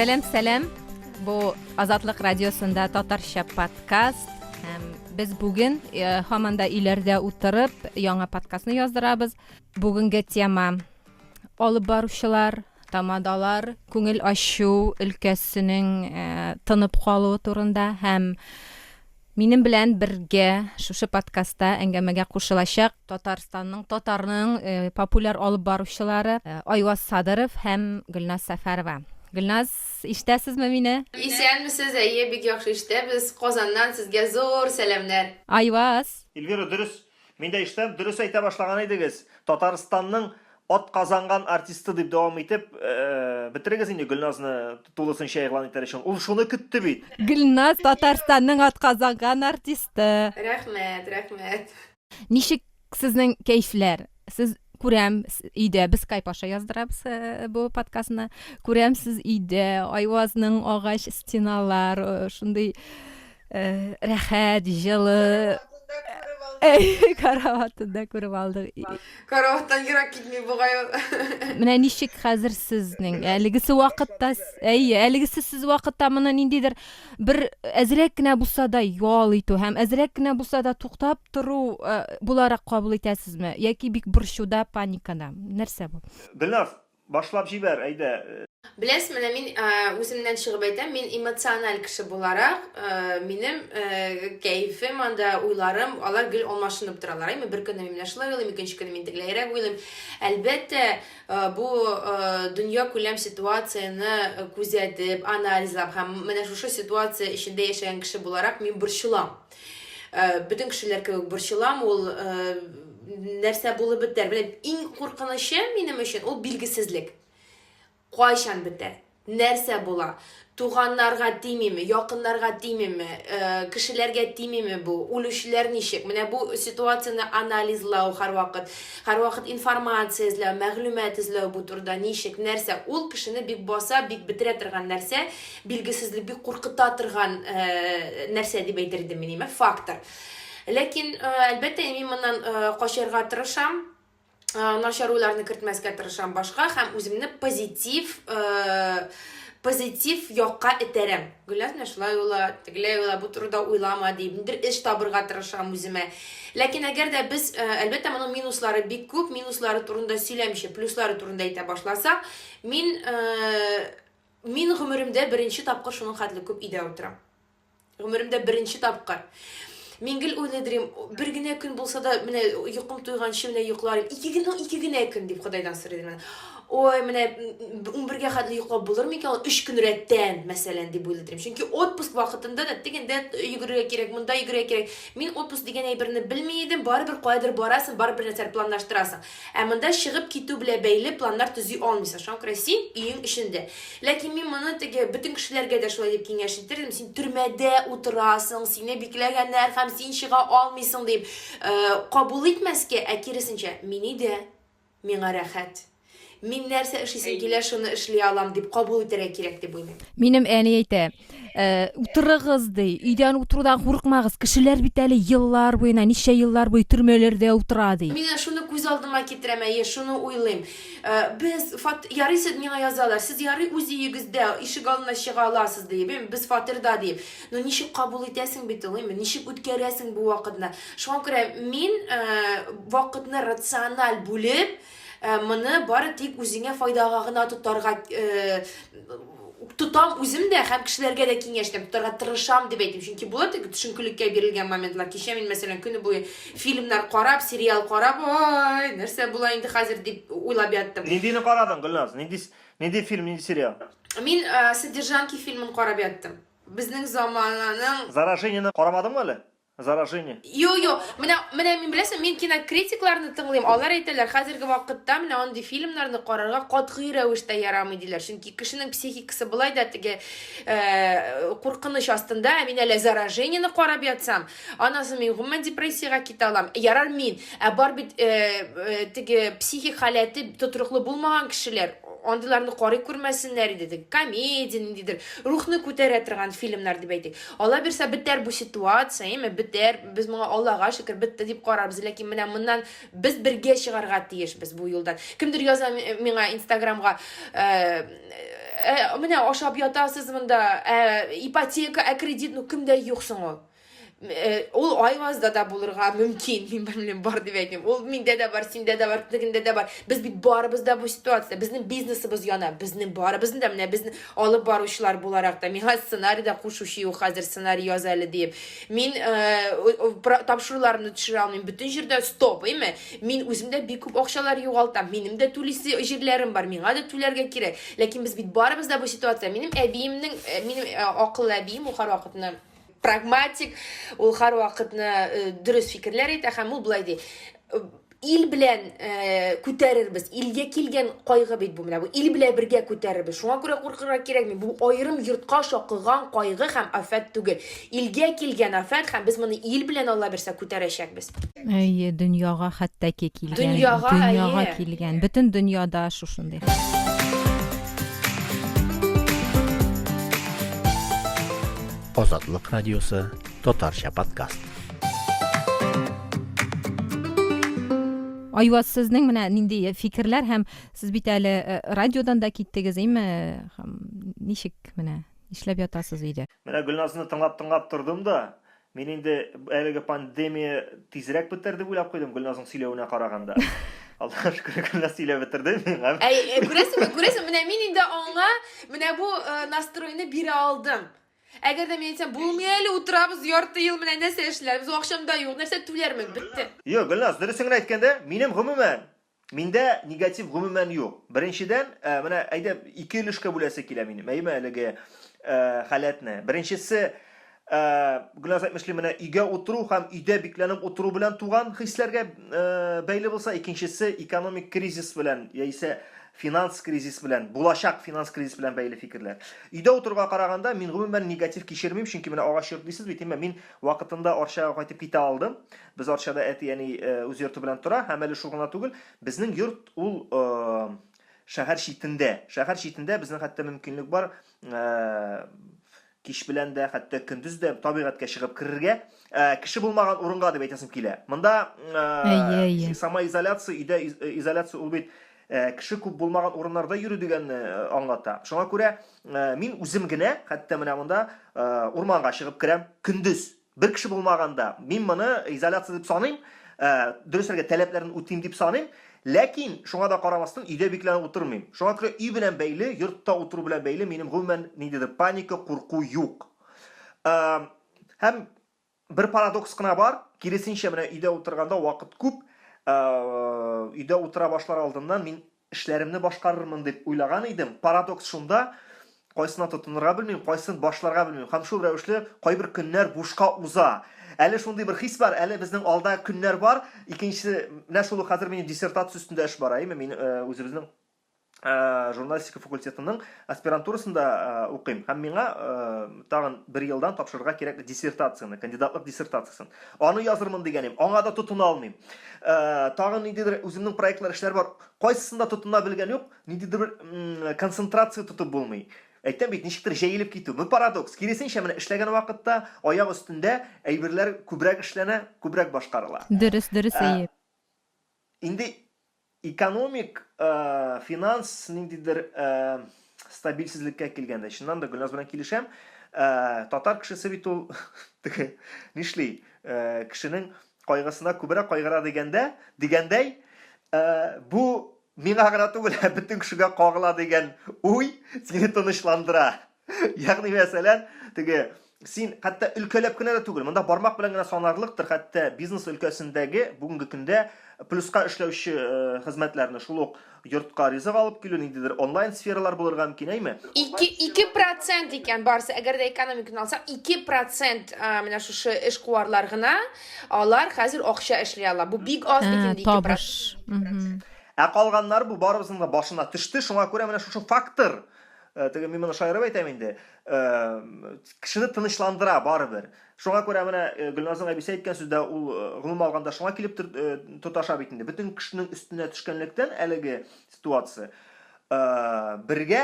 Сәлам, сәлам. Бу Азатлык радиосында татарча подкаст. Һәм без бүген э, һаман да өйләрдә утырып яңа подкастны яздырабыз. Бүгенге тема алып баручылар, тамадалар, күңел ачу өлкәсенең э, тынып калуы турында һәм Минем белән бергә шушы подкастта әңгәмәгә кушылачак Татарстанның, татарның э, популяр алып баручылары э, Айваз Садыров һәм Гөлназ Сәфәрова. Гөлназ, ишетәсезме мине? Исәнмесез, әйе, бик яхшы ишетәбез. Казаннан сезгә зур сәламнәр. Айваз! Эльвира, дөрес, мин дә ишетәм, дөрес әйтә башлаган идегез. Татарстанның Атказанган артисты дип дәвам итеп, бетерегез инде Гөлназны тулысынча игълан итәр өчен. Ул шуны көтте бит. Гөлназ Татарстанның атказанган артисты. Рәхмәт, рәхмәт. Ничек сезнең кәефләр? Сез күрәм, өйдә без скайп аша яздырабыз бу подкастны. Күрәм, сез өйдә, Айвазның агач стеналар, шундый рәхәт, җылы. Караватында күреп алдык. Караваттан ерак китми бугай ул. Менә ничек хәзер сезнең әлегесе вакытта, әйе, әлегесе сез вакытта моны ниндидер бер әзрәк кенә булса да ял итү һәм әзрәк кенә булса да туктап тору буларак кабул итәсезме? Яки бик борчуда, паникада? Нәрсә бу? Гөлназ, Башлап җибәр, әйдә. Беләсез, менә мин үземнән чыгып әйтәм, мин эмоциональ кеше буларак, минем кәефем анда, уйларым, алар гел алмашынып торалар. Әйме, бер көнне мин менә шулай уйлыйм, икенче көнне мин тегеләйрәк уйлыйм. Әлбәттә, бу дөнья күләм ситуацияне күзәтеп, анализлап һәм менә шушы ситуация эчендә яшәгән кеше буларак мин борчылам. Бөтен кешеләр кебек борчылам, ул нәрсә булып бетәр. Менә иң куркынычы минем өчен ул билгесезлек. Кайчан бетәр? Нәрсә була? Туганнарга тимиме, якыннарга тимиме, э, кешеләргә тимиме бу? Үлүчеләр ничек? Менә бу ситуацияне анализлау һәрвакыт, һәрвакыт информация эзләү, мәгълүмат эзләү бу турыда ничек, нәрсә? Ул кешене бик баса, бик бетерә торган нәрсә, билгесезлек бик куркыта торган э, нәрсә дип әйтер идем мин, фактор. Ләкин, э, әлбәттә, мин моннан э, качарга тырышам, э, начар уйларны кертмәскә тырышам башка һәм үземне позитив позитив якка этәрәм. Гөлназ менә шулай уйла, тегеләй уйла, бу турыда уйлама дип, ниндидер эш табырга тырышам үземә. Ләкин әгәр дә без, әлбәттә, моның минуслары бик күп, минуслары турында сөйләмичә, плюслары турында әйтә башласак, мин мин гомеремдә беренче тапкыр шуның хәтле күп өйдә утырам. Гомеремдә беренче тапкыр. Мин гел уйлыйдырым, бер генә көн булса да, менә йокым туйганчы менә йоклар идем. Ике генә, ике генә көн дип Ходайдан сорыйдым менә. Ой, менә 11-гә хәтле йоклап булыр микән ул 3 көн рәттән, мәсәлән, дип уйлыйдырым. Чөнки отпуск вакытында да тегендә йөгерергә кирәк, монда йөгерергә кирәк. Мин отпуск дигән әйберне белми идем, барыбер каядыр барасың, барыбер нәрсәләр планлаштырасың. Ә монда чыгып китү белән бәйле планнар төзи алмыйсың. Шуңа күрә син өең эчендә. Ләкин мин моны теге бөтен кешеләргә дә шулай дип киңәш итер идем, син төрмәдә утырасың, сине бикләгәннәр һәм син чыга алмыйсың дип э, кабул итмәскә, ә киресенчә, мин өйдә, миңа рәхәт. Мин нәрсә эшлисем килә, шуны эшли алам дип кабул итәргә кирәк дип уйлыйм. Минем әни әйтә, э, утырыгыз ди, өйдән утырудан курыкмагыз, кешеләр бит әле еллар буена, ничә еллар буе төрмәләрдә утыра ди. Мин шуны күз алдыма китерәм, әйе, шуны уйлыйм. Э, без фат ярый сез миңа язалар сез ярый үз өегездә ишек алдына чыга аласыз диеп эми без фатирда диеп но ничек кабул итәсең бит ул эми ничек үткәрәсең бу вакытны шуңа күрә мин э, вакытны рациональ бүлеп э, моны бары тик үзеңә файдага гына тотарга тотам үзем дә һәм кешеләргә дә киңәш итәм, тотарга тырышам дип әйтим. Чөнки була теге төшенкелеккә бирелгән моментлар. Кичә мин, мәсәлән, көне буе фильмнар карап, сериал карап, ай, нәрсә була инде хәзер дип уйлап яттым. Ниндине карадың, Гөлназ? Нинди нинди фильм, нинди сериал? Мин э, Содержанки фильмын карап яттым. Безнең замананың Заражениене карамадыңмы әле? Заражение. Юк, юк. Менә, менә мин беләсең, мин кинокритикларны тыңлыйм. Алар әйтәләр, хәзерге вакытта менә андый фильмнарны карарга катгый рәвештә ярамый диләр. Чөнки кешенең психикасы болай да теге э, куркыныч астында. Ә мин әле заражениене карап ятсам, аннан соң мин гомумән депрессиягә китә алам. Ярар мин. Ә бар бит э, э, теге психик халәте тотрыклы булмаган кешеләр. Андыйларны карый күрмәсеннәр иде. Теге комедия ниндидер, рухны күтәрә торган фильмнар дип әйтик. Алла бирсә, бетәр бу ситуация, әйеме, бетәр. Без моңа Аллага шөкер, бетте дип карарбыз. Ләкин менә моннан без бергә чыгарга тиешбез бу юлдан. Кемдер яза миңа Инстаграмга, э, Ә, менә ашап ятасыз монда, ә, ипотека, ә кредит, ну кемдә юк соң ул? Э, ул Айвазда да булырга мөмкин, мин белмим, бар дип әйтмим. Ул миндә дә бар, синдә дә бар, тегендә дә бар. Без бит барыбыз да бу ситуация, безнең бизнесыбыз яна, безнең барыбызның да менә безне алып баручылар буларак та, миңа сценарий да кушучы юк хәзер, сценарий яз әле диеп. Мин э, тапшыруларымны төшерә алмыйм, бөтен җирдә стоп, әйме? Мин үзем дә бик күп акчалар югалтам, минем дә түлисе җирләрем бар, миңа да түләргә кирәк. Ләкин без бит барыбыз да бу ситуация. Минем әбиемнең, э, минем акыллы әбием ул һәрвакытны прагматик, ул һәрвакытны э, дөрес фикерләр әйтә һәм ул болай ди. «Э, ил белән э, күтәрербез. Илгә килгән кайгы бит бу менә бу. Ил белән бергә күтәрербез. Шуңа күрә куркырга кирәкми. Бу аерым йортка шакыган кайгы һәм афәт түгел. Илгә килгән афәт һәм без моны ил белән Алла бирсә күтәрәчәкбез. Әйе, дөньяга хәтта ки килгән. Дөньяга, дөньяга килгән. Бөтен дөньяда шушындый. Азатлык радиосы татарча подкаст. Айваз, сезнең менә нинди фикерләр һәм сез бит әле э, радиодан да киттегез, әйме? Һәм ничек менә нишләп ятасыз өйдә? Менә Гөлназны тыңлап-тыңлап тордым да, мин инде әлеге пандемия тизрәк бетәр дип уйлап куйдым Гөлназның сөйләвенә караганда. Аллаһка шөкер, Гөлназ сөйләп бетерде миңа. Әй, э, күрәсеңме, күрәсеңме, менә мин инде аңа менә бу э, настройны бирә алдым. Әгәр дә мин әйтсәм, булмый әле, утырабыз ярты ел, менә нәрсә эшләрбез, акчам да юк, нәрсә түләрмен, бетте. Юк, Гөлназ, дөресен генә әйткәндә, минем гомумән, миндә негатив гомумән юк. Беренчедән, э, менә әйдә ике өлешкә бүләсе килә минем, әйме әлеге э, халәтне. Беренчесе, э, Гөлназ әйтмешли, менә өйгә утыру һәм өйдә бикләнеп утыру белән туган хисләргә бәйле булса, икенчесе экономик кризис белән яисә финанс кризис белән, булачак финанс кризис белән бәйле фикерләр. Өйдә утыруга караганда, мин гомумән негатив кичермим, чөнки менә агач йорт дисез бит, әмма мин вакытында Арчага кайтып китә алдым. Без Арчада әти-әни э, үз йорты белән тора, һәм әле шул гына түгел, безнең йорт ул э, шәһәр читендә. Шәһәр читендә безнең хәтта мөмкинлек бар э, кич белән дә, хәтта көндез дә табигатькә чыгып керергә, э, кеше булмаган урынга дип әйтәсем килә. Монда э, самоизоляция, өйдә э, изоляция ул бит кеше күп булмаган урыннарда йөрү дигәнне аңлата. Шуңа күрә мин үзем генә, хәтта менә монда урманга чыгып керәм көндез. Бер кеше булмаганда, мин моны изоляция дип саныйм, э, дөресрәге таләпләрен үтим дип саныйм, ләкин шуңа да карамастан өйдә бикләнеп утырмыйм. Шуңа күрә өй белән бәйле, йортта утыру белән бәйле минем гомумән ниндидер паника, курку юк. Э, һәм бер парадокс кына бар, киресенчә менә өйдә утырганда вакыт күп, э, өйдә утыра башлар алдыннан мин эшләремне башкарырмын дип уйлаган идем. Парадокс шунда, кайсына тотынырга белмим, кайсын башларга белмим. Һәм шул рәвешле кайбер көннәр бушка уза. Әле шундый бер хис бар, әле безнең алда көннәр бар. Икенчесе, менә шул ук хәзер минем диссертация өстендә эш бара, әйме, мин э, үзебезнең э, журналистика факультетының аспирантурасында э, укыйм. Һәм миңа тагын бер елдан тапшырырга кирәк диссертацияне, кандидатлык диссертациясен. Аны язырмын дигән идем, аңа да тотына алмыйм. Тагын ниндидер үземнең проектлар, эшләр бар. Кайсысында тотына белгән юк, ниндидер бер концентрация тотып булмый. Әйтәм бит, ничектер җәелеп китү. Бу парадокс. Киресенчә, менә эшләгән вакытта аяк өстендә әйберләр күбрәк эшләнә, күбрәк башкарыла. Дөрес, дөрес, әйе. Инде Экономик, финанс ниндидер стабильсезлеккә килгәндә, чыннан да Гөлназ белән килешәм, татар кешесе бит ул теге нишли, кешенең кайгысына күбрәк кайгыра дигәндә, дигәндәй, бу миңа гына түгел, ә бөтен кешегә кагыла дигән уй сине тынычландыра. Ягъни мәсәлән, теге син хәтта өлкәләп кенә дә түгел, монда бармак белән генә санарлыктыр, хәтта бизнес өлкәсендәге бүгенге көндә плюска эшләүче э, хезмәтләрне шул ук йортка ризык алып килү, ниндидер онлайн сфералар булырга мөмкин, әйме? 2 2% икән барысы. Әгәр дә экономиканы алсак, 2% менә шушы эшкуарлар гына, алар хәзер акча эшли ала. Бу бик аз бит инде 2%. Табыш. Ә калганнары бу барыбызның да башына төште. Шуңа күрә менә шушы фактор Э, теге мин моны шаярып әйтәм инде, э, кешене тынычландыра барыбер. Шуңа күрә менә э, Гөлназның әбисе әйткән сүздә ул гомум алганда шуңа килеп тоташа бит инде. Бөтен кешенең өстенә төшкәнлектән әлеге ситуация бергә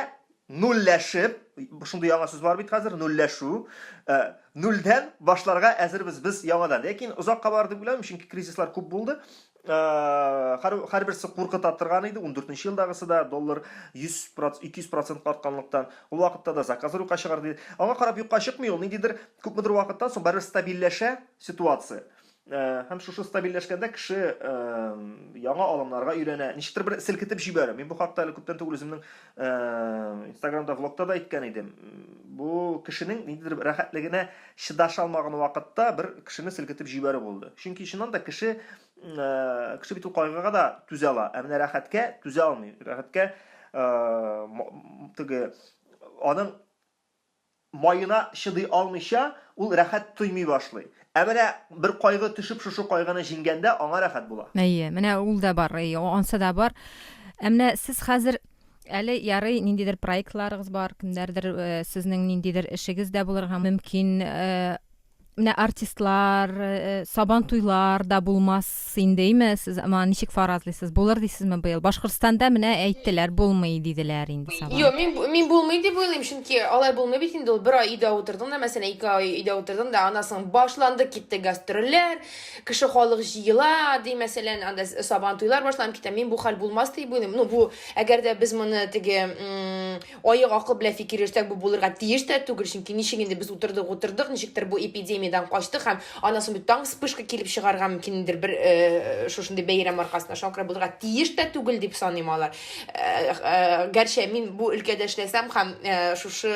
нульләшеп, шундый яңа сүз бар бит хәзер, нульләшү, нульдән башларга әзербез без яңадан. Ләкин озакка барыр дип уйламыйм, чөнки кризислар күп булды. Һәр һәрберсе куркыта торган иде. 14 елдагысы да доллар 100 200 процентка артканлыктан, ул вакытта да заказлар юкка чыгар диде. Аңа карап юкка чыкмый ул, ниндидер күпмедер вакыттан соң барыбер стабильләшә ситуация. Һәм шушы стабильләшкәндә кеше яңа алымнарга өйрәнә, ничектер бер селкетеп җибәрә. Мин бу хакта әле күптән түгел үземнең Инстаграмда влогта да әйткән идем. Бу кешенең ниндидер рәхәтлегенә чыдаша алмаган вакытта бер кешене селкетеп җибәрү булды. Чөнки чыннан да кеше кеше бит ул кайгыга да түзә ала, ә менә рәхәткә түзә алмый. Рәхәткә теге аның маена чыдый алмыйча, ул рәхәт тоймый башлый. Ә менә бер кайгы төшеп, шушы кайгыны җиңгәндә аңа рәхәт була. Әйе, менә ул да бар, әйе, ансы да бар. Ә менә сез хәзер әле ярый ниндидер проектларыгыз бар, кемнәрдер сезнең ниндидер эшегез дә булырга мөмкин. Менә артистлар, сабан туйлар да булмас инде, әйме? Сез моны ничек фаразлыйсыз? Булыр дисезме быел? Башкортстанда менә әйттеләр, булмый диделәр инде сабан. Юк, мин мин булмый дип уйлыйм, чөнки алай булмый бит инде ул. Бер ай өйдә утырдың да, мәсәлән, ике ай өйдә утырдың да, аннан соң башланды китте гастрольләр, кеше халык җыела, ди, мәсәлән, анда сабан туйлар башланып китә. Мин бу хәл булмас дип уйлыйм. Ну, бу әгәр дә без моны теге Аек акыл белән фикер йөртсәк, бу булырга тиеш тә түгел, чөнки ничек инде без утырдык, утырдык, ничектер бу эпидемиядән качтык һәм аннан соң бит тагын вспышка килеп чыгарга мөмкиндер бер э, шушындый бәйрәм аркасында. Шуңа күрә булырга тиеш тә түгел дип саныйм алар. Э, э, гәрчә мин бу өлкәдә эшләсәм һәм шушы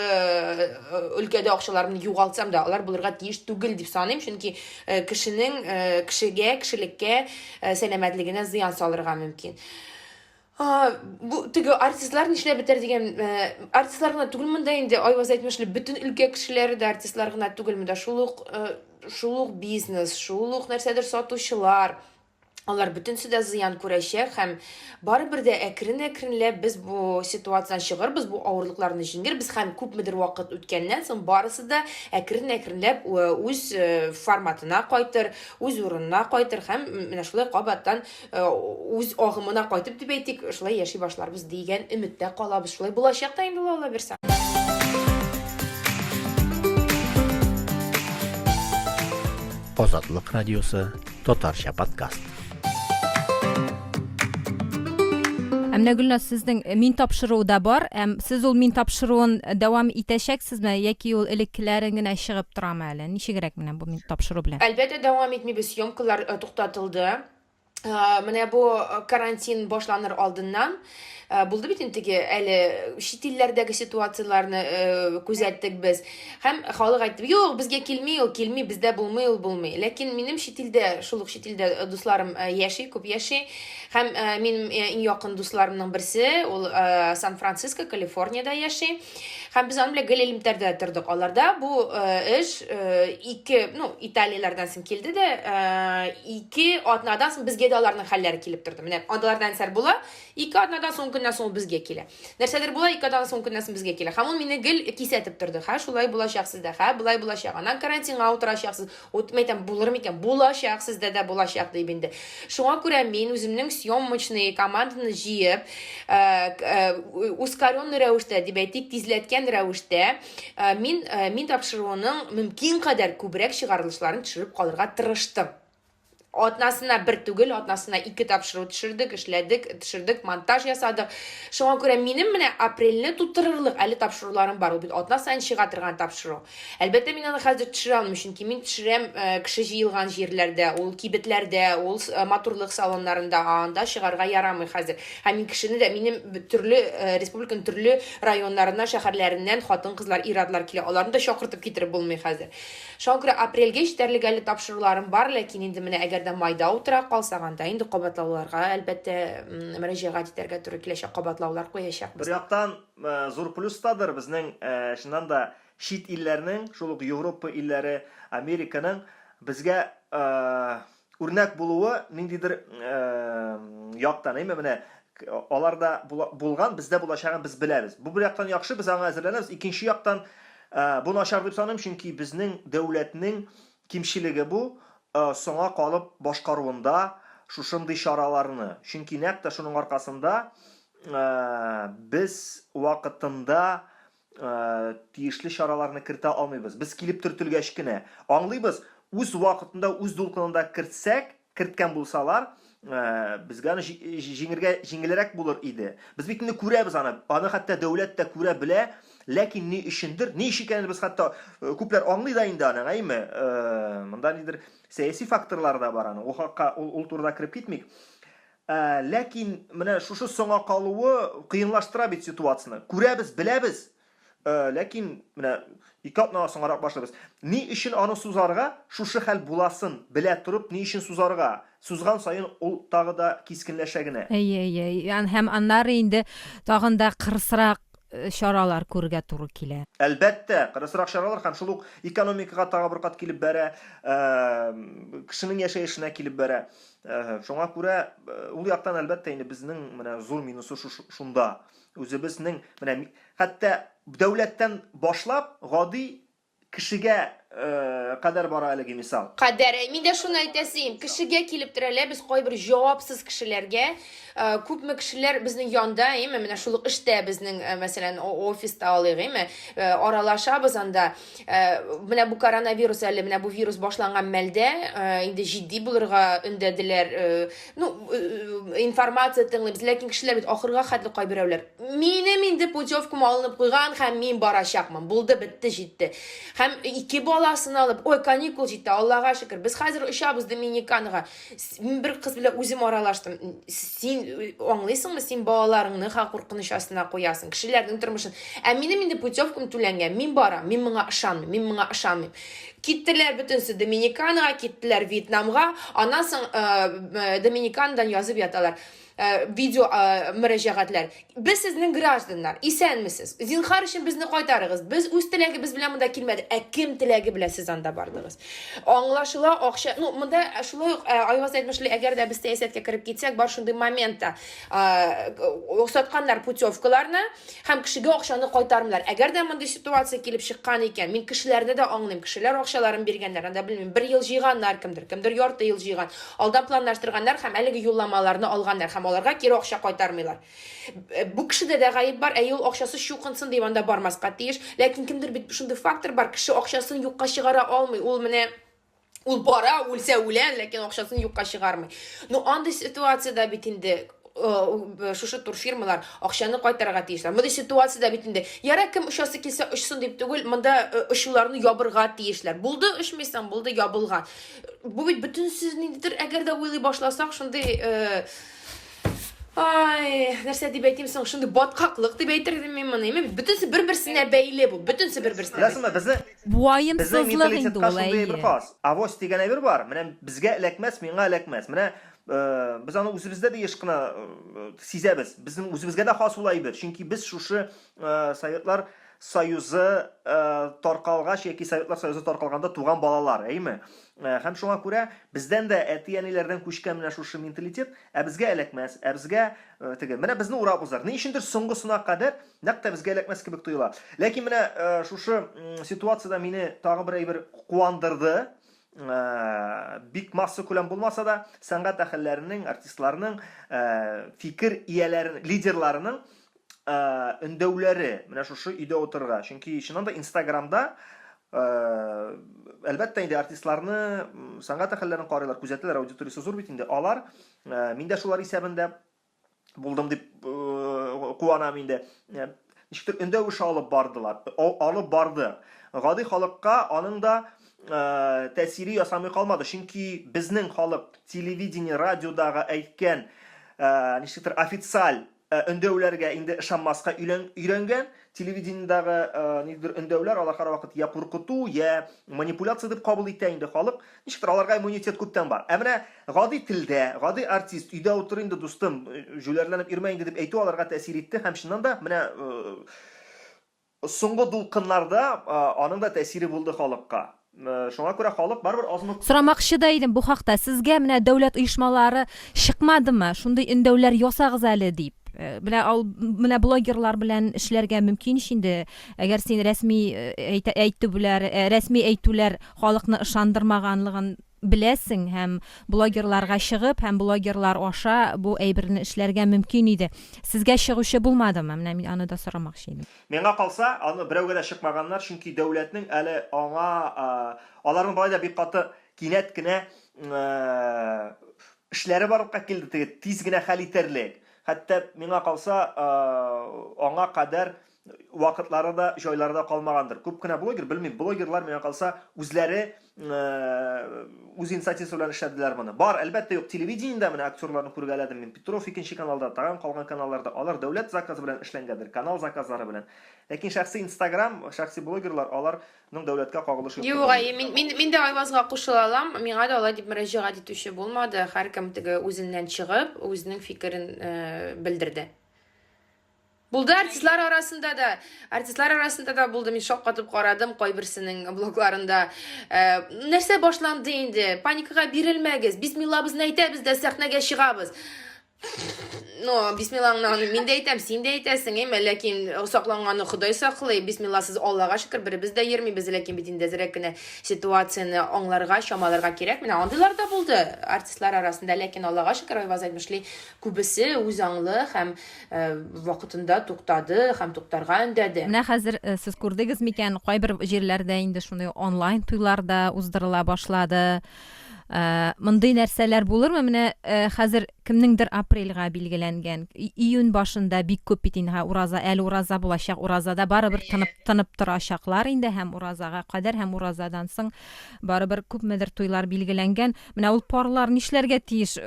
өлкәдә акчаларымны югалтсам да, алар булырга тиеш түгел дип саныйм, чөнки кешенең кешегә, кешелеккә, сәламәтлегенә зыян салырга мөмкин. Бу теге артистлар нишләп бетәр дигән, э, артистлар гына түгел монда инде, Айваз әйтмешли, бөтен өлкә кешеләре дә артистлар гына түгел монда, шул ук, э, шул ук бизнес, шул ук нәрсәдер сатучылар, алар бөтенесе дә зыян күрәчәк һәм барыбер дә әкрен-әкренләп без бу ситуациядән чыгырбыз, бу авырлыкларны җиңербез һәм күпмедер вакыт үткәннән соң барысы да әкрен-әкренләп э, үз форматына кайтыр, үз урынына кайтыр һәм менә шулай кабаттан Э, үз агымына кайтып дип әйтик, шулай яши башларбыз дигән өметтә калабыз. Шулай булачак та инде ул Алла бирсә. Азатлык радиосы татарча подкаст. Ә менә Гөлназ, сезнең э, мин тапшыруы да бар. Әм сез ул мин тапшыруын дәвам итәчәксезме яки ул элеккеләрен генә чыгып торамы әле? Ничегрәк менә бу мин тапшыру белән? Әлбәттә, дәвам итмибез. Съемкалар э, туктатылды. Э, менә бу э, карантин башланыр алдыннан э, булды бит инде теге әле чит илләрдәге ситуацияләрне күзәттек без. Һәм халык әйтте, юк, безгә килми ул, килми, бездә булмый ул, булмый. Ләкин минем чит илдә, шул ук чит илдә дусларым яши, күп яши. Һәм минем иң якын дусларымның берсе, ул Сан-Франциско, Калифорниядә яши. Һәм без аның белән гел элемтәрдә тордык. Аларда бу э, эш э, ике, ну, Италияләрдән соң килде дә, э, ике атнадан соң безгә дә аларның хәлләре килеп торды. Менә аларда нәрсәләр була, ике атнадан соң көннән соң безгә килә. Нәрсәдер була, ике атнадан соң көннән соң безгә килә. Һәм ул мине гел кисәтеп торды. Һә, шулай булачак сездә, һә, болай булачак. Аннан карантинга утырачаксыз. Ут, мәйтәм, булыр микән? Булачак, сездә дә булачак, дип инде. Шуңа күрә мин үземнең съемочный команданы җыеп, э, э, ускоренный рәвештә, дип әйтик, тизләткән рәвештә, э, мин, мин тапшыруының мөмкин кадәр күбрәк чыгарылышларын төшереп калырга тырыштым. Атнасына бер түгел, атнасына ике тапшыру төшердек, эшләдек, төшердек, монтаж ясадык. Шуңа күрә минем менә апрельне тутырырлык әле тапшыруларым бар. Ул бит атна саен чыга торган тапшыру. Әлбәттә, мин аны хәзер төшерә алмыйм, чөнки мин төшерәм э, кеше җыелган җирләрдә, ул кибетләрдә, ул э, матурлык салоннарында, ә анда чыгарга ярамый хәзер. Һәм мин кешене дә, минем төрле э, республиканың төрле районнарыннан, шәһәрләреннән хатын-кызлар, ир-атлар килә. Аларны да чакыртып китереп булмый хәзер. Шуңа күрә апрельгә җитәрлек әле тапшыруларым бар, ләкин инде менә әгәр дә майда утыра калсак, анда инде кабатлауларга, әлбәттә, мөрәҗәгать итәргә туры киләчәк, кабатлаулар куячакбыз. Бер яктан, зур плюс тадыр, безнең, чыннан да, чит илләрнең, шул ук Европа илләре, Американың безгә үрнәк булуы ниндидер яктан, әйме, менә аларда булган, бездә булачагын без беләбез. Бу бер яктан яхшы, без аңа әзерләнәбез. Икенче яктан, бу начар дип саныйм, чөнки безнең дәүләтнең кимчелеге бу, соңа калып башкаруында шушындый чараларны. Чөнки нәкъ тә шуның аркасында без вакытында тиешле чараларны кертә алмыйбыз. Без килеп төртелгәч кенә аңлыйбыз, үз вакытында, үз дулкынында кертсәк, керткән булсалар, Безгә аны җиңергә җиңелрәк булыр иде. Без бит инде күрәбез аны. Аны хәтта дәүләт тә күрә белә, ләкин ни өчендер, ни өчен икәнен без хәтта күпләр аңлый да инде аның, әйме? Монда нидер сәяси факторлар да бар аның. Ул хакка ул, ул турыда кереп китмик. Ләкин менә шушы соңа калуы кыенлаштыра бит ситуацияне. Күрәбез, беләбез, Ләкин менә ике атнага соңарак башлыйбыз. Ни өчен аны сузарга? Шушы хәл буласын белә торып, ни өчен сузарга? Сузган саен ул тагы да кискенләшә генә. Әйе, әйе. Һәм аннары инде тагын да кырысрак чаралар күрергә туры килә. Әлбәттә, кырысрак чаралар һәм шул ук экономикага тагы бер кат килеп бәрә, кешенең яшәешенә килеп бәрә. Шуңа күрә ул яктан, әлбәттә, инде безнең менә зур минусы шунда. Үзебезнең менә Хәтта дәүләттән башлап гади кешегә кадәр бара әлеге мисал. Кадәр. Мин дә шуны әйтәсе идем. Кешегә килеп терәләбез кайбер җавапсыз кешеләргә. Күпме кешеләр безнең янда, әйеме, менә шул ук эштә безнең, мәсәлән, офиста алыйк, әйеме, аралашабыз анда. Менә бу коронавирус әле, менә бу вирус башланган мәлдә, инде җитди булырга өндәделәр. Ну, информация тыңлыйбыз, ләкин кешеләр бит ахырга хәтле кайберәүләр Минем инде путевкам алынып куйган һәм мин барачакмын. Булды, бетте, җитте. Һәм ике баласын алып, ой, каникул җитте, Аллага шөкер. Без хәзер очабыз Доминиканага. Мин бер кыз белән үзем аралаштым. Син э, аңлыйсыңмы, син балаларыңны ха куркыныч астына куясың, кешеләрнең тормышын. Ә минем инде путевкам түләнгән. Мин барам, мин моңа ышанмыйм, мин моңа ышанмыйм. Киттеләр бөтенесе Доминиканага, киттеләр Вьетнамга. Аннан соң э, э, Доминиканадан язып яталар. Э, видео э, мөрәҗәгатьләр. Без сезнең гражданнар, исәнмесез. Зинхар өчен безне кайтарыгыз. Без үз теләгебез белән монда килмәдек. Ә кем теләге белән сез анда бардыгыз? Аңлашыла, акча, ну, монда шулай ук э, Айваз әйтмешли, әгәр дә без сәясәткә кереп китсәк, бар шундый момент та. Сатканнар путевкаларны һәм кешегә акчаны кайтармыйлар. Әгәр дә мондый ситуация килеп чыккан икән, мин кешеләрне дә аңлыйм. Кешеләр акчаларын биргәннәр, анда белмим, бер ел җыйганнар кемдер, кемдер ярты ел җыйган. Алдан планлаштырганнар һәм әлеге юлламаларны алганнар һәм аларга кире акча кайтармыйлар. Э, бу кешедә дә гаеп бар, әйе, ул акчасы чукынсын дип анда бармаска тиеш. Ләкин кемдер бит шундый фактор бар, кеше акчасын юкка чыгара алмый. Ул менә ул бара, үлсә үлә, ләкин акчасын юкка чыгармый. Но андый ситуациядә бит инде э, шушы турфирмалар акчаны кайтарырга тиешләр. Мондый ситуациядә бит инде ярар кем очасы килсә очсын дип түгел, монда э, очуларны ябырга тиешләр. Булды очмыйсың, булды ябылган. Бу бит бөтенесе ниндидер, әгәр дә уйлый башласак, шундый э, Ай, нәрсә дип әйтим соң, шундый баткаклык дип әйтер идем мин моны. Именно бөтенесе бер-берсенә бәйле бу, бөтенесе бер-берсенә. Беләсеңме, безне Ваемсызлык инде ул, шундый әйбер хас. Авось дигән әйбер бар. Менә безгә эләкмәс, миңа эләкмәс. Менә э, без аны үзебездә дә еш кына э, сизәбез. Безнең үзебезгә дә хас ул әйбер. Чөнки без шушы э, Советлар Союзы э, таркалгач яки Советлар Союзы таркалганда туган балалар, әйеме? Э, һәм шуңа күрә бездән дә әти-әниләрдән күчкән менә шушы менталитет, ә безгә эләкмәс, ә безгә э, теге, менә безне урап узар. Ни өчендер соңгысына кадәр нәкъ тә безгә эләкмәс кебек тоела. Ләкин менә э, шушы ситуациядә мине тагы бер әйбер куандырды. Э, бик массакүләм булмаса да, сәнгать әһелләренең, артистларның, э, фикер ияләренең, лидерларының э, өндәүләре менә шушы өйдә утырырга. Чөнки чыннан да Инстаграмда әлбәттә инде артистларны, сәнгать әһелләрен карыйлар, күзәтәләр, аудиториясе зур бит инде. Алар, мин дә шулар исәбендә булдым дип куанам инде. Ничектер өндәү эше алып бардылар, алып барды. Гади халыкка аның да тәэсире ясамый калмады. Чөнки безнең халык телевидение, радиодагы әйткән ничектер официаль өндәүләргә инде ышанмаска өйрәнгән. Телевидениедагы ниндидер өндәүләр алар һәрвакыт я куркыту, я манипуляция дип кабул итә инде халык. Ничектер аларга иммунитет күптән бар. Ә менә гади телдә, гади артист өйдә утыр инде, дустым, җүләрләнеп йөрмә инде дип әйтү аларга тәэсир итте һәм чыннан да менә соңгы дулкыннарда аның да тәэсире булды халыкка. Шуңа күрә халык барыбер азмы. Сорамакчы да идем бу хакта. Сезгә менә дәүләт оешмалары чыкмадымы, шундый өндәүләр ясагыз әле дип? Менә ал, менә блогерлар белән эшләргә мөмкин ич инде. Әгәр син рәсми әйтүләр, рәсми әйтүләр халыкны ышандырмаганлыгын беләсең һәм блогерларга чыгып һәм блогерлар аша бу әйберне эшләргә мөмкин иде. Сезгә чыгучы булмадымы? Менә мин аны да сорамакчы идем. Миңа калса, аны берәүгә дә чыкмаганнар, чөнки дәүләтнең әле аңа, аларның болай да бик каты кинәт кенә. эшләре барлыкка килде, теге тиз генә хәл итәрлек. Хәтта миңа калса, аңа кадәр вакытлары да, җайлары да калмагандыр. Күп кенә блогер, белмим, блогерлар миңа калса үзләре үз инициативасы белән эшләделәр моны. Бар, әлбәттә, юк, телевидениедә менә актерларны күргәләдем мин. Петров икенче каналда, тагын калган каналларда алар дәүләт заказы белән эшләнгәндер, канал заказлары белән. Ләкин шәхси Инстаграм, шәхси блогерлар, аларның дәүләткә кагылышы юк. Юк, әйе, мин, мин, мин дә Айвазга кушыла алам. Миңа да алай дип мөрәҗәгать итүче булмады. Һәркем теге үзеннән чыгып, үзенең фикерен белдерде. Булды артистлар арасында да, артистлар арасында да булды. Мин шаккатып карадым кайберсенең блогларында. Э, нәрсә башланды инде? Паникага бирелмәгез. Бисмиллабызны әйтәбез дә сәхнәгә чыгабыз. Ну, бисмиллаңны аны мин дә әйтәм, син дә әйтәсең, әйме, ләкин сакланганны Ходай саклый. Бисмилласыз Аллага шөкер, беребез дә йөрмибез, ләкин бит инде әзрәк кенә ситуацияне аңларга, чамаларга кирәк. Менә андыйлар да булды артистлар арасында, ләкин Аллага шөкер, Айваз әйтмешли, күбесе үз аңлы һәм вакытында туктады һәм туктарга өндәде. Менә хәзер сез күрдегез микән, кайбер җирләрдә инде шундый онлайн туйлар да уздырыла башлады. Мондый нәрсәләр булырмы? Менә хәзер кемнеңдер апрельгә билгеләнгән, июнь башында бик күп бит инде ураза, әле ураза булачак, уразада барыбер тынып тынып торачаклар инде һәм уразага кадәр һәм уразадан соң барыбер күпмедер туйлар билгеләнгән. Менә ул парлар нишләргә тиеш?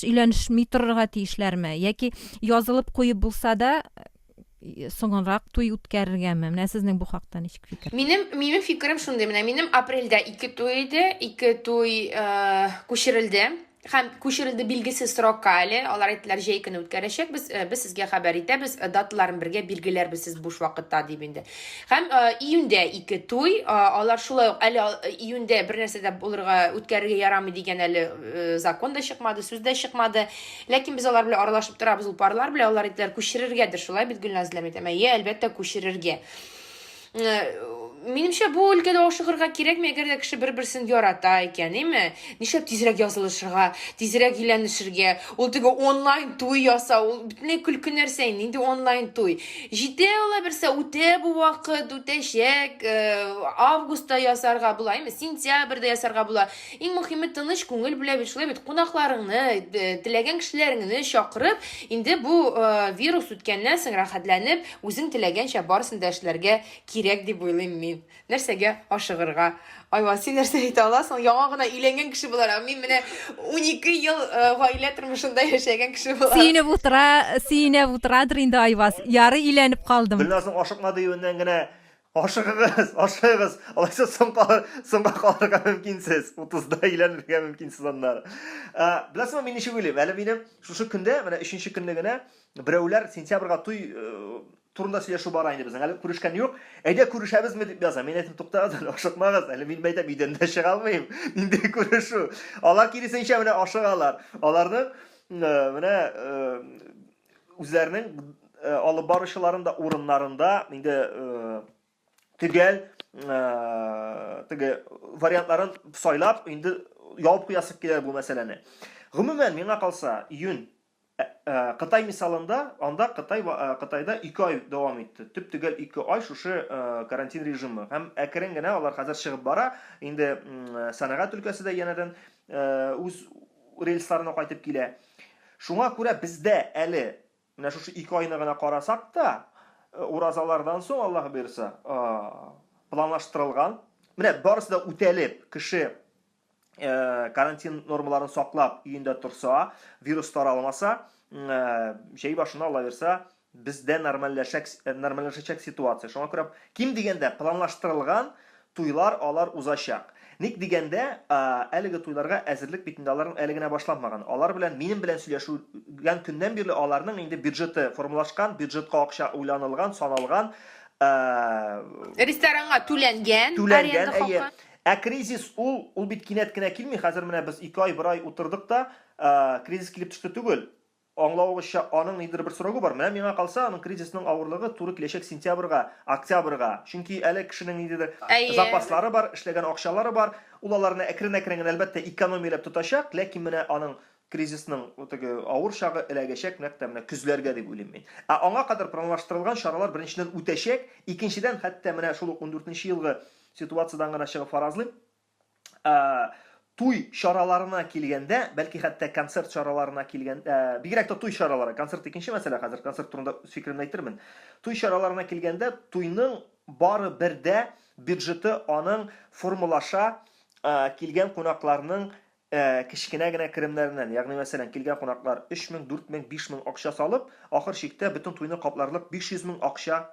Өйләнешми торырга тиешләрме? Яки язылып куеп булса да, соңынрак туй үткәрергәме? Менә сезнең бу хакта ничек фикер? Минем минем фикерем шундый, менә минем апрельдә ике туй иде, ике туй э, күчерелде. Һәм күчерелде билгесез срокка әле. Алар әйттеләр, җәй көне үткәрәчәкбез, э, без сезгә хәбәр итәбез, э, даталарын бергә билгеләрбез сез буш вакытта дип инде. Һәм э, июньдә ике туй, э, алар шулай ук әле э, июньдә бер нәрсә дә булырга, үткәрергә ярамый дигән әле закон да чыкмады, сүз дә чыкмады. Ләкин без алар белән аралашып торабыз, ул парлар белән, алар әйттеләр, күчерергәдер, шулай бит, Гөлназ белән әйтәм. Әйе, әлбәттә, күчерергә. Минемчә, бу өлкәдә ашыгырга кирәкми, әгәр дә кеше бер-берсен ярата икән, әйме? Нишләп тизрәк язылышырга, тизрәк өйләнешергә? Ул теге онлайн туй ясау, ул бөтенләй көлке нәрсә инде, нинди онлайн туй? Җитә ала берсә, үтә бу вакыт, үтәчәк, э, августта ясарга була, әйме, сентябрьдә ясарга була. Иң мөһиме тыныч күңел белән бит, шулай бит, кунакларыңны, э, теләгән кешеләреңне чакырып, инде бу э, вирус үткәннән соң рәхәтләнеп, үзең теләгәнчә барысын да эшләргә кирәк дип уйлыйм мин. Нәрсәгә ашыгырга? Айваз, син нәрсә әйтә аласың? Яңа гына өйләнгән кеше буларак, мин менә 12 ел э, гаилә тормышында яшәгән кеше буларак. Сөенеп утыра, сөенеп утырадыр инде Айваз. Ярый өйләнеп калдым. Гөлназның ашыкма диюеннән генә ашыгыгыз, ашыгыгыз. Алайса соң калыр, соңга калырга мөмкинсез. 30-да өйләнергә мөмкинсез аннары. Ә, беләсеңме, мин ничек уйлыйм? Әле минем шушы көндә, менә өченче көнне генә берәүләр сентябрьгә туй э, турында сөйләшү бара инде безнең. Әле күрешкән юк. Әйдә күрешәбезме дип яза. Мин әйтәм, туктагыз әле, ашыкмагыз. Әле мин әйтәм, өйдән дә чыга алмыйм. Нинди күрешү? Алар киресенчә менә ашыгалар. Аларның э, менә э, үзләренең э, алып баручыларын да урыннарында инде төгәл теге вариантларын сайлап, инде ябып куясы килә бу мәсьәләне. Гомумән, миңа калса, июнь Кытай мисалында, анда Кытай, Кытайда 2 ай дәвам итте. Төп-төгәл 2 ай шушы карантин режимы. Һәм әкрен генә алар хәзер чыгып бара. Инде сәнәгать өлкәсе дә янәдән үз рельсларына кайтып килә. Шуңа күрә бездә әле менә шушы 2 айны гына карасак та, уразалардан соң, Аллаһ боерса, планлаштырылган, менә барысы да үтәлеп, кеше Э, карантин нормаларын саклап өендә торса, вирус таралмаса, э, җәй башында Алла бирсә, бездә нормальләшәк, э, нормальләшәчәк ситуация. Шуңа күрә ким дигәндә планлаштырылган туйлар алар узачак. Ник дигәндә, әлеге туйларга әзерлек бит инде аларның әле генә башланмаган. Алар белән минем белән сөйләшүгән көннән бирле аларның инде бюджеты формалашкан, бюджетка акча уйланылган, саналган. Ресторанга түләнгән, түләнгән, әйе. Ә кризис ул, ул бит кинәт кенә килми, хәзер менә без ике ай, бер ай утырдык та, кризис килеп төште түгел. Аңлавыгызча, аның ниндидер бер срогы бар. Менә миңа калса, аның кризисның авырлыгы туры киләчәк сентябрьгә, октябрьгә. Чөнки әле кешенең ниндидер запаслары бар, эшләгән акчалары бар. Ул аларны әкрен-әкрен генә, әлбәттә, экономияләп тотачак, ләкин менә аның кризисның теге авыр чагы эләгәчәк нәкъ тә менә көзләргә дип уйлыйм мин. Ә аңа кадәр планлаштырылган чаралар беренчедән үтәчәк, икенчедән, хәтта менә шул ук ундүртенче елгы Ситуациядән генә чыгып фаразлыйм. Туй чараларына килгәндә, бәлки хәтта концерт чараларына килгәндә, бигрәк тә туй чаралары, концерт икенче мәсьәлә, хәзер концерт турында үз фикеремне әйтермен. Туй чараларына килгәндә, туйның бары бер дә бюджеты аның формалаша килгән кунакларның кечкенә генә керемнәреннән, ягъни мәсәлән, килгән кунаклар 3000, 4000, 5000 акча салып, ахыр чиктә бөтен туйны капларлык 500 мең акча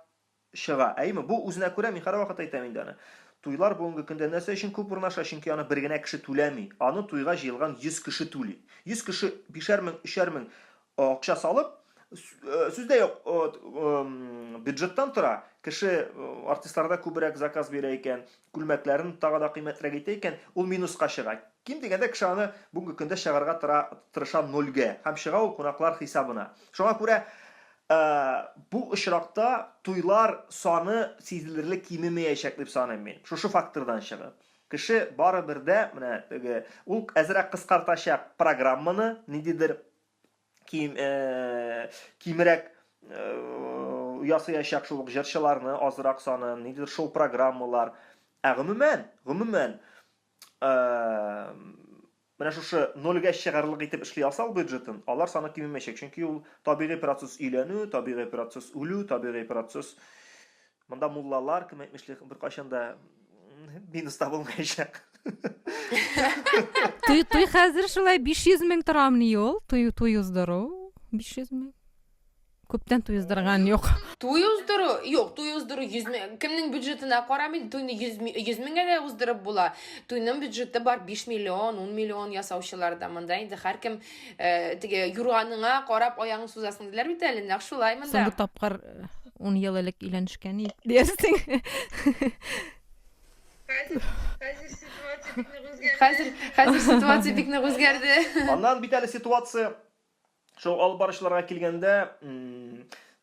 чыга. Әйеме? Бу үзенә күрә, мин һәрвакыт әйтәм инде аны. Туйлар бүгенге көндә нәрсә өчен күп урнаша? Чөнки аны бер генә кеше түләми. Аны туйга җыелган 100 кеше түли. 100 кеше бишәр мең, өчәр мең акча салып, сүз дә юк, бюджеттан тора. Кеше артистларда күбрәк заказ бирә икән, күлмәкләрен тагы да кыйммәтрәк итә икән, ул минуска чыга. Ким дигәндә кеше аны бүгенге көндә чыгарга тора, тырыша нольгә. Һәм чыга ул кунаклар хисабына. Шуңа күрә бу очракта туйлар саны сизелерлек кимемәячәк дип саныйм мин. Шушы фактордан чыгып. Кеше барыбер дә менә теге ул әзрәк кыскартачак программаны, ниндидер ким, кимрәк ясаячак шул ук җырчыларны азрак санын, ниндидер шоу-программалар. Ә гомумән, гомумән, менә шушы нольгә чыгарлык итеп эшли алса ул бюджетын, алар саны кимемәячәк. Чөнки ул табигый процесс өйләнү, табигый процесс үлү, табигый процесс. Монда муллалар, кем әйтмешли, беркайчан да минуста булмаячак. Туй, туй хәзер шулай 500 мең торамыни ул? Туй, туй уздыру 500 мең. Күптән туй уздырган юк. Туй уздыру, юк, туй уздыру 100 мең, кемнең бюджетына карамый, туйны 100 100 меңгә дә уздырып була. Туйның бюджеты бар 5 миллион, 10 миллион ясаучылар да. Монда инде һәркем э, теге юрганыңа карап аягың сузасың диләр бит әле, нәкъ шулай монда. Соңгы тапкыр 10 ел элек өйләнешкән идек диярсең. Хәзер, хәзер ситуация бик нык үзгәрде. Хәзер, хәзер ситуация бик нык үзгәрде. Аннан бит әле ситуация шул алып баручыларга килгәндә,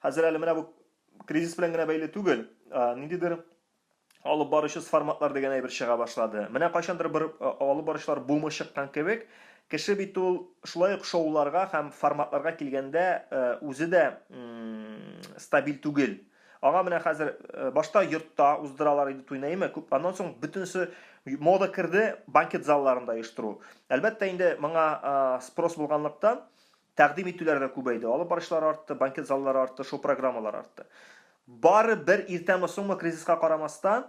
хәзер әле менә бу кризис белән генә бәйле түгел, ниндидер алып баручысыз форматлар дигән әйбер чыга башлады. Менә кайчандыр бер алып баручылар бумы чыккан кебек, кеше бит ул шулай ук шоуларга һәм форматларга килгәндә үзе дә стабиль түгел. Аңа менә хәзер башта йортта уздыралар иде туйны, әйеме? Күп, аннан соң бөтенесе мода керде банкет залларында оештыру. Әлбәттә инде моңа спрос булганлыктан тәкъдим итүләр дә күбәйде. Алып баручылар артты, банкет заллары артты, шоу-программалар артты. Бары бер иртәме соңмы кризиска карамастан,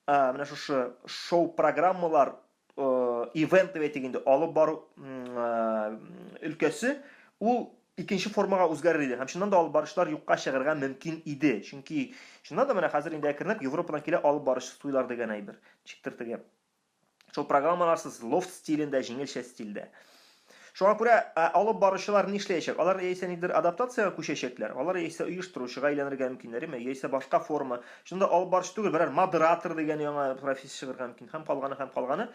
менә шушы шоу-программалар ивент дип әйтик инде, алып бару өлкәсе ул икенче формага үзгәрер иде. Һәм чыннан да алып баручылар юкка чыгарга мөмкин иде. Чөнки чыннан да менә хәзер инде әкренләп Европадан килә алып баручысыз туйлар дигән әйбер. Ничектер теге шул программаларсыз лофт стилендә, җиңелчә стильдә. Шуңа күрә алып баручылар нишләячәк? Алар яисә нидер адаптациягә күчәчәкләр, алар яисә оештыручыга әйләнергә мөмкиннәр, яме, яисә башка форма. Шунда алып баручы түгел, берәр модератор дигән яңа профессия чыгарга мөмкин һәм калганы һәм калганы.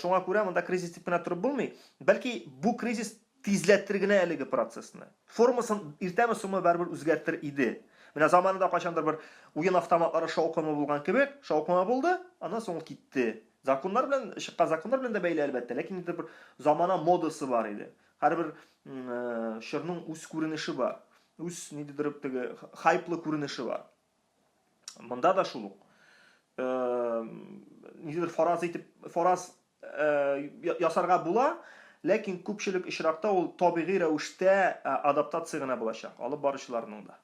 Шуңа күрә монда кризис дип кенә торып булмый. Бәлки бу кризис тизләтер генә әлеге процессны. Формасын иртәме соңмы барыбер үзгәртер иде. Менә заманында кайчандыр бер уен автоматлары шаукымы булган кебек, шаукымы булды, аннан соң ул китте. Законнар белән, чыккан законнар белән дә бәйле, әлбәттә, ләкин инде бер замана модасы бар иде. Һәрбер э, чорның үз күренеше бар. Үз ниндидер теге хайплы күренеше бар. Монда да шул ук. Э, ниндидер фараз итеп, фараз э, ясарга була, ләкин күпчелек очракта ул табигый рәвештә адаптация генә булачак, алып баручыларның да.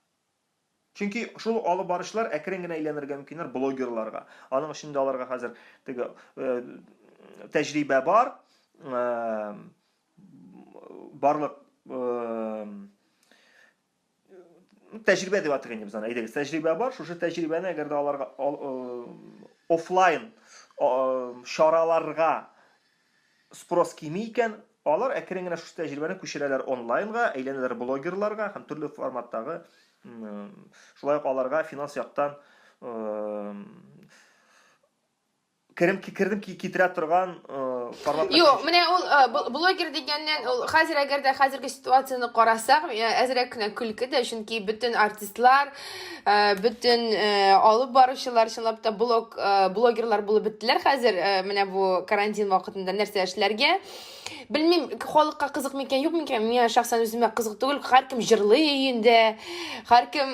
Чөнки шул алып баручылар әкрен генә әйләнергә мөмкиннәр блогерларга. Аның өчен дә аларга хәзер теге э, тәҗрибә бар. Э, барлык э, тәҗрибә дип атыйк инде без аны. Әйдәгез, тәҗрибә бар. Шушы тәҗрибәне әгәр дә аларга офлайн чараларга спрос кими икән, алар әкрен генә шушы тәҗрибәне күчерәләр онлайнга, әйләнәләр блогерларга һәм төрле форматтагы шулай ук аларга финанс яктан керем кердем китерә торган форматка. Юк, менә ул блогер дигәннән ул хәзер әгәр дә хәзерге ситуацияне карасак, әзрәк кенә көлке дә, чөнки бөтен артистлар, бөтен алып баручылар чынлап та блог блогерлар булып беттеләр хәзер менә бу карантин вакытында нәрсә эшләргә белмим халыкка кызык микән юк микән миңа шәхсән үземә кызык түгел һәркем җырлый өендә һәркем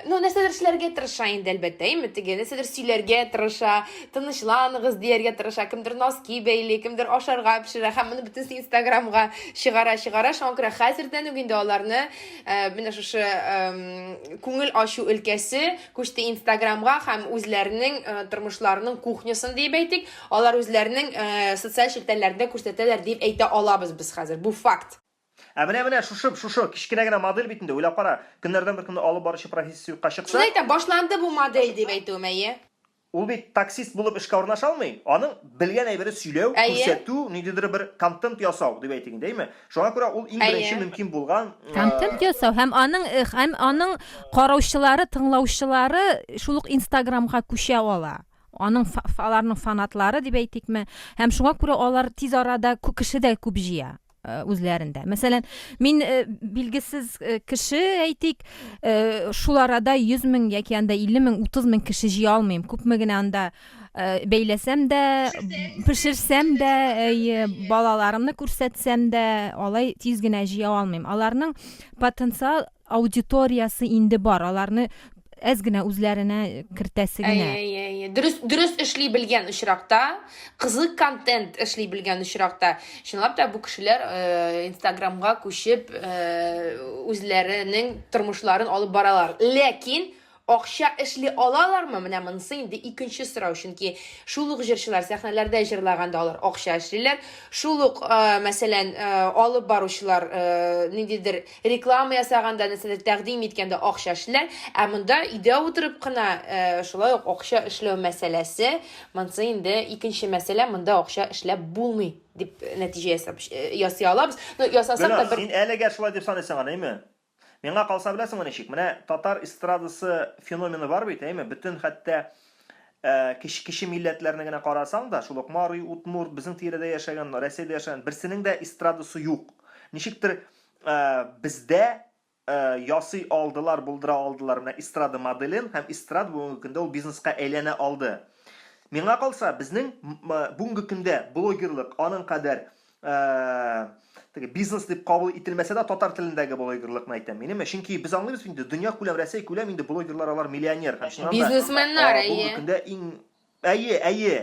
ну нәрсәдер эшләргә тырыша инде әлбәттә әйме теге нәрсәдер сөйләргә тырыша тынычлан. Сакланыгыз дияргә тырыша, кемдер носки бәйли, кемдер ашарга пешерә һәм моны бөтенесе Инстаграмга чыгара, чыгара. Шуңа күрә хәзердән үк инде аларны э, менә шушы күңел ачу өлкәсе күчте Инстаграмга һәм үзләренең э, тормышларының кухнясын дип әйтик, алар үзләренең э, социаль челтәрләрендә күрсәтәләр дип әйтә алабыз без хәзер. Бу факт. Ә менә менә шушы шушы кечкенә генә модель бит инде, уйлап кара, көннәрдән бер көнне алып баручы профессиясе юкка чыкса. Шуны әйтәм, башланды бу модель дип әйтүем, әйе. Ул бит таксист булып эшкә урнаша алмый. Аның белгән әйбере сөйләү, Әйе. күрсәтү, ниндидер бер контент ясау дип әйтик инде, әйеме? Шуңа күрә ул иң беренче Әйе. мөмкин булган Контент ясау һәм аның э, һәм аның караучылары, тыңлаучылары шул ук Инстаграмга күчә ала. Аның аларның фанатлары дип әйтикме? Һәм шуңа күрә алар тиз арада кеше дә күп җыя. Э, үзләрендә. Мәсәлән, мин э, билгесез э, кеше әйтик, шул арада 100 мең яки анда 50 мең, 30 мең кеше җыя алмыйм. Күпме генә анда бәйләсәм дә, пешерсәм дә, балаларымны күрсәтсәм дә, алай тиз генә җыя алмыйм. Аларның потенциал аудиториясе инде бар, аларны әз генә үзләренә кертәсе генә. Әйе, әйе, әйе. Дөрес, дөрес эшли белгән очракта, кызык контент эшли белгән очракта, чынлап та бу кешеләр э, Инстаграмга күчеп э, үзләренең тормышларын алып баралар. Ләкин акча эшли алалармы? Менә монысы инде икенче сорау, чөнки шул ук җырчылар сәхнәләрдә җырлаганда алар акча эшлиләр. Шул ук, э, мәсәлән, э, алып баручылар э, ниндидер Реклама ясаганда, нәрсәдер тәкъдим иткәндә акча эшлиләр, ә монда өйдә утырып кына э, шулай ук акча эшләү мәсьәләсе, монысы инде икенче мәсьәлә, монда акча эшләп булмый дип нәтиҗә ясап э, ясый алабыз. Ну, ясасак та Гөлназ, бер син әлегә шулай дип саныйсың аны, әйме? Миңа калса, беләсеңме ничек? Менә татар эстрадасы феномены бар бит, әйме? Бөтен хәтта э, кече, кече милләтләрне генә карасаң да, шул ук мари, удмурт, безнең тирәдә яшәгән, Россиядә яшәгән, берсенең дә эстрадасы юк. Ничектер бездә ясый алдылар, булдыра алдылар менә эстрада моделен һәм эстрада бүгенге көндә ул бизнеска әйләнә алды. Миңа калса, безнең бүгенге көндә блогерлык аның кадәр теге бизнес дип кабул ителмәсә дә, татар телендәге блогерлыкны әйтәм мин, әмма чөнки без аңлыйбыз инде, дөнья күләм, Рәсәй күләм инде блогерлар алар миллионер һәм чыннан да Бизнесменнар, бүгенге әйе. көндә иң Әйе, әйе.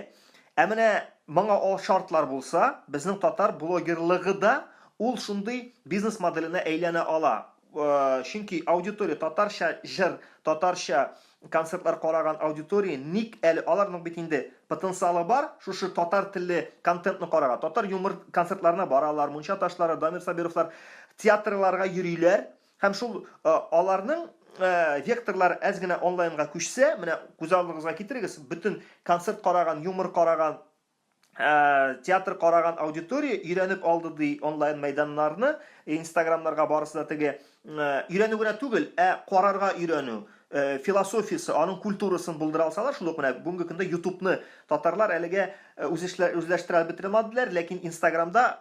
Ә менә моңа ал шартлар булса, безнең татар блогерлыгы да ул шундый бизнес моделенә әйләнә ала. Чөнки аудитория татарча җыр, татарча концертлар караган аудитория ник әле аларның бит инде потенциалы бар, шушы татар телле контентны карарга. Татар юмор концертларына баралар, Мунча ташлары, Дамир Сабировлар театрларга йөриләр. Һәм шул аларның векторлары әз генә онлайнга күчсә, менә күз алдыгызга китерегез, бөтен концерт караган, юмор караган, театр караган аудитория өйрәнеп алды ди онлайн мәйданнарны, инстаграмнарга барысы да теге өйрәнү генә түгел, ә карарга өйрәнү философиясе, аның культурасын булдыра алсалар, шул ук менә бүгенге көндә ютубны татарлар әлегә үзләштерә бетерә алмадылар, ләкин инстаграмда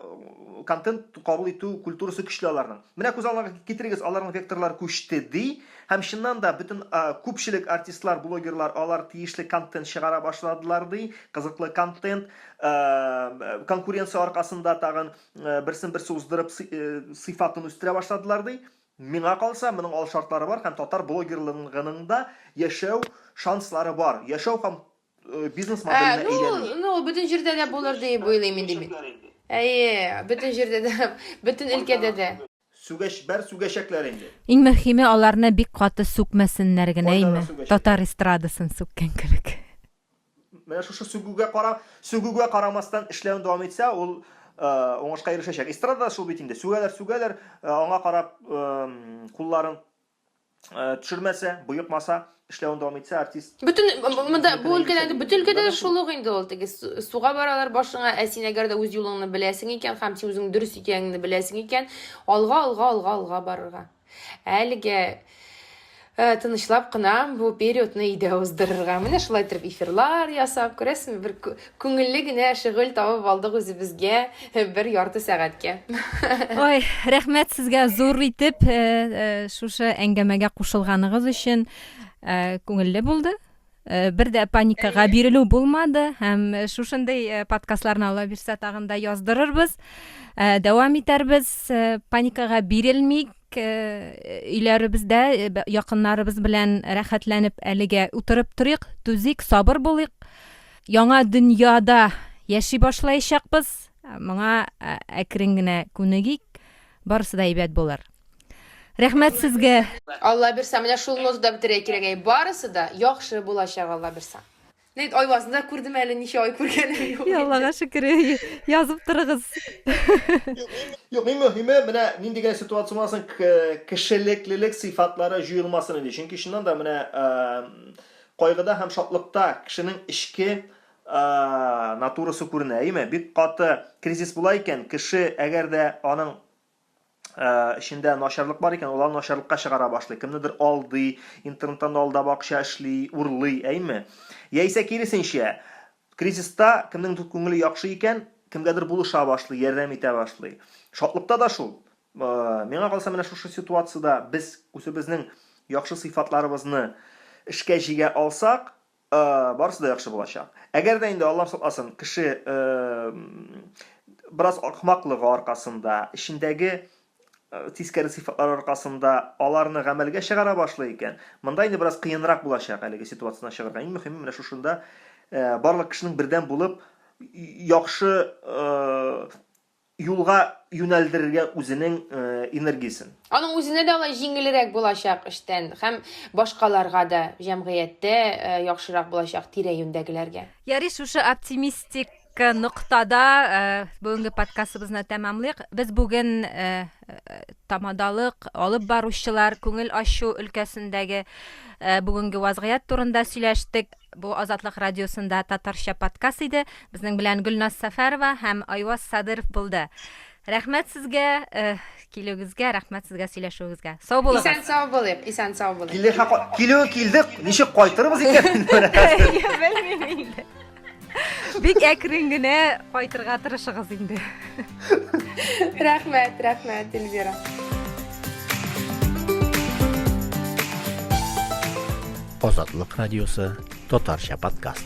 контент кабул итү культурасы көчле аларның. Менә күз алдына китерегез, аларның векторлары күчте ди, һәм чыннан да бөтен күпчелек артистлар, блогерлар алар тиешле контент чыгара башладылар ди, кызыклы контент, конкуренция аркасында тагын берсен берсе уздырып сыйфатын үстерә башладылар ди. Миңа калса, моның алшартлары бар һәм татар блогерлыгының да яшәү шанслары бар. Яшәү һәм бизнес Ә, моделенә ну, әйләнү. ну, бөтен җирдә дә булыр дип уйлыйм инде мин. Әйе, бөтен җирдә дә, бөтен өлкәдә дә. Сүгәч, бәр сүгәчәкләр инде. Иң мөһиме, аларны бик каты сүкмәсеннәр генә, Кайда да әйме? сүгәчәкләр. Татар эстрадасын сүккән кебек. Менә шушы сүгүгә кара, сүгүгә карамастан эшләвен дәвам итсә, ул уңышка ирешәчәк. Эстрада да шул бит инде. Сүгәләр, сүгәләр, аңа карап кулларын төшермәсә, боекмаса, эшләвен дәвам итсә, артист Бөтен монда бу өлкәдә бөтен өлкәдә дә шул ук инде ул теге суга баралар башыңа, ә син әгәр дә үз юлыңны беләсең икән һәм син үзең дөрес икәнеңне беләсең икән, алга, алга, алга, алга барырга. Әлегә э, тынычлап кына бу периодны өйдә уздырырга. Менә шулай итеп эфирлар ясап, күрәсеңме, бер күңелле генә шөгыль табып алдык үзебезгә бер ярты сәгатькә. Ой, рәхмәт сезгә зур итеп э, э, шушы әңгәмәгә кушылганыгыз өчен. Күңелле булды. Бер дә паникага бирелү булмады һәм шушындый подкастларны Алла бирсә тагын да яздырырбыз. Дәвам итәрбез. Паникага бирелмик. Өйләребездә якыннарыбыз белән рәхәтләнеп әлегә утырып торыйк, түзик, сабыр булыйк. яңа дөньяда яши башлаячакбыз. Моңа әкрен генә күнегик, барысы да әйбәт булыр. Рәхмәт сезгә. Алла бирса, менә шул нотада бетерергә кирәк әй. Барысы да яхшы булачак, Алла бирса. Нәйт Айвазны да күрдем әле, ничә ай күргәнем юк. И Аллага шөкер, язып торыгыз. Юк, иң мөһиме, менә нинди генә ситуация булмасын, кешелеклелек сыйфатлары җуелмасын иде. Чөнки чыннан да менә кайгыда һәм шатлыкта кешенең эчке натурасы күренә, әйеме? Бик каты кризис була икән, кеше әгәр дә аның эчендә начарлык бар икән, ул аны начарлыкка чыгара башлый. Кемнедер алдый, интернеттан алдап акча эшли, урлый, әйме? Яисә киресенчә, кризиста кемнеңдер күңеле яхшы икән, кемгәдер булыша башлый, ярдәм итә башлый. Шатлыкта да шул. Миңа калса, менә шушы ситуациядә без үзебезнең яхшы сыйфатларыбызны эшкә җигә алсак, Барысы да яхшы булачак. Әгәр дә инде, Аллам сакласын, кеше бераз ахмаклыгы аркасында, эчендәге тискәре сыйфатлар аркасында аларны гамәлгә чыгара башлый икән, монда инде бераз кыенрак булачак әлеге ситуациядән чыгарга. Иң мөһиме менә шушында барлык кешенең бердәм булып, яхшы юлга юнәлдерергә үзенең энергиясен. Аның үзенә дә алай җиңелрәк булачак эштән һәм башкаларга да җәмгыятьтә яхшырак булачак тирә-юньдәгеләргә. Ярый, шушы оптимистик ноктада бүгенге подкастыбызны тәмамлыйк. Без бүген тамадалык, алып баручылар, күңел ачу өлкәсендәге бүгенге вазгыять турында сөйләштек. Бу Азатлык радиосында татарча подкаст иде. Безнең белән Гөлназ Сәфәрова һәм Айваз Садыров булды. Рәхмәт сезгә э, килүегезгә, рәхмәт сезгә сөйләшүегезгә. Сау булыгыз. Исән сау булыйк, исән сау булыйк. Килде, килүен килдек, ничек кайтырбыз икән? Белмим инде. Бик әкрен генә кайтырга тырышыгыз инде. Рәхмәт, рәхмәт, Эльвира. Азатлык радиосы татарча подкаст.